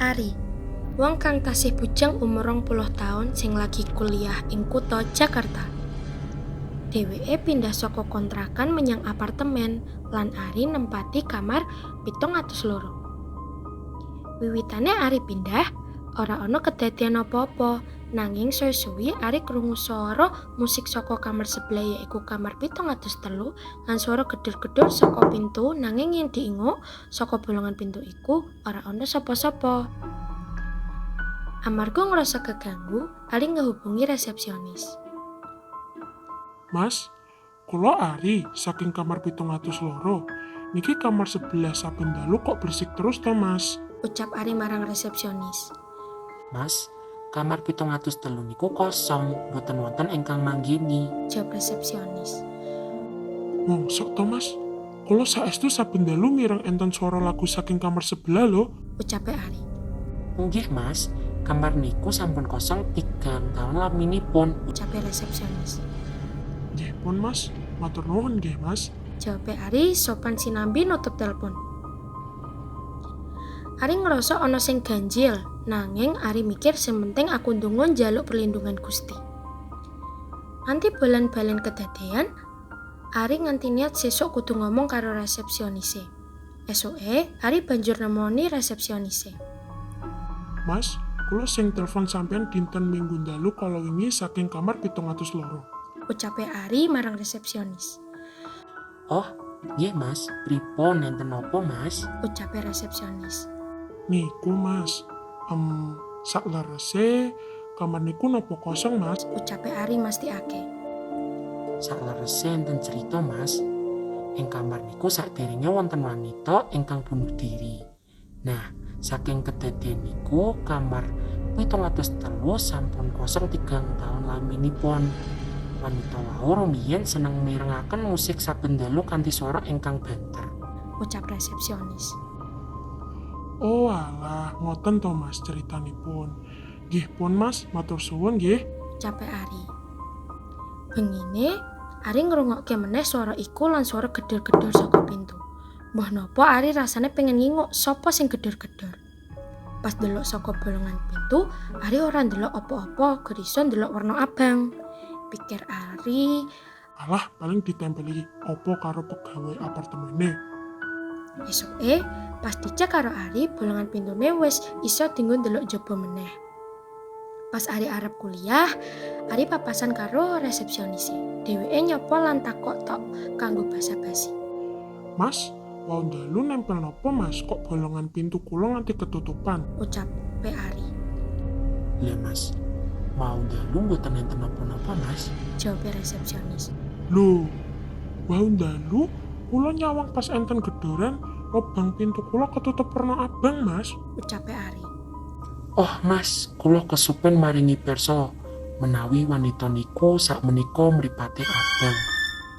Ari, wong kang tasih bujang umur 20 taun sing lagi kuliah ing kutha Jakarta. Dheweke pindah saka kontrakan menyang apartemen lan Ari nempati kamar 702. Wiwitane Ari pindah, ora ana kedadian apa-apa, nanging suwe-suwe Ari krungu swara musik saka kamar sebelah, yaiku kamar 703, lan swara gedor-gedor saka pintu, nanging yen diinguk saka bolongan pintu iku ora ana sapa-sapa. Amarga ngrasa keganggu, Ari ngehubungi resepsionis. Mas, kula Ari saking kamar 702. Niki kamar sebelah saben dalu kok berisik terus to, Mas? Ucap Ari marang resepsionis. Mas, kamar 703 niku kosong, boten wonten ingkang manggeni. Jawab resepsionis. Mosok to, Mas? Kula saestu saben dalu mireng enten swara lagu saking kamar sebelah lho. Ucape Ari. Nggih, Mas, kamar niku sampun kosong 3 tahun laminipun. Ucape resepsionis. Nggih pun, Mas. Matur nuwun nggih, Mas. Jawabe Ari sopan sinambi nutup telepon. Ari ngerasa ana sing ganjil, nanging Ari mikir sing penting aku ndonga njaluk perlindungan Gusti. Nganti bolan-balen kedadean, Ari nganti niat sesuk kudu ngomong karo resepsionise. Esuke, Ari banjur nemoni resepsionise. Mas, kula sing telepon sampean dinten Minggu dalu kala wingi saking kamar 702. Ucape Ari marang resepsionis. Oh, nggih, Mas, pripun, enten napa, Mas? Ucape resepsionis. Niku, Mas. Saklerese kamar niku napa kosong, Mas? Ucape Ari mastikake. Saklerese enten cerita, Mas. Ing kamar niku sakderenge wonten wanita ingkang bunuh diri. Nah, saking kedadian niku kamar 703 sampun kosong 3 tahun laminipun. Wanita wau rumiyin seneng mirengaken musik saben dalu kanthi swara ingkang banter. Ucap resepsionis. Oh alah, ngoten to, Mas, ceritanipun. Nggih pun, Mas, matur suwun nggih. Ucape Ari. Bengine, Ari ngrungokke meneh swara iku lan swara gedor-gedor saka pintu. Mbah napa Ari rasane pengen nginguk sapa sing gedor-gedor. Pas ndelok saka bolongan pintu, Ari ora ndelok apa-apa, gur iso ndelok werna abang. Pikir Ari, Alah, paling ditempeli opo karo pegawai apartemene. Esuke pas dicek karo Ari, bolongan pintune wis iso dinggo ndelok jaba meneh. Pas Ari arep kuliah, Ari papasan karo resepsionis. Dheweke nyapa lan takok tok kanggo basa-basi. Mas, wau dalu nempel nopo, Mas? Kok bolongan pintu kula nganti ketutupan? Ucape Ari. Lah, Mas, wau dalu mboten enten napa-napa, Mas. Jawabe resepsionis. Lho, wau dalu kula nyawang pas enten gedoran, lobang pintu kula ketutup werna abang, Mas. Ucape Ari. Oh, Mas, kula kesupen maringi pirsa menawi wanita niku sakmenika mripate abang.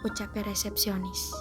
Ucape resepsionis.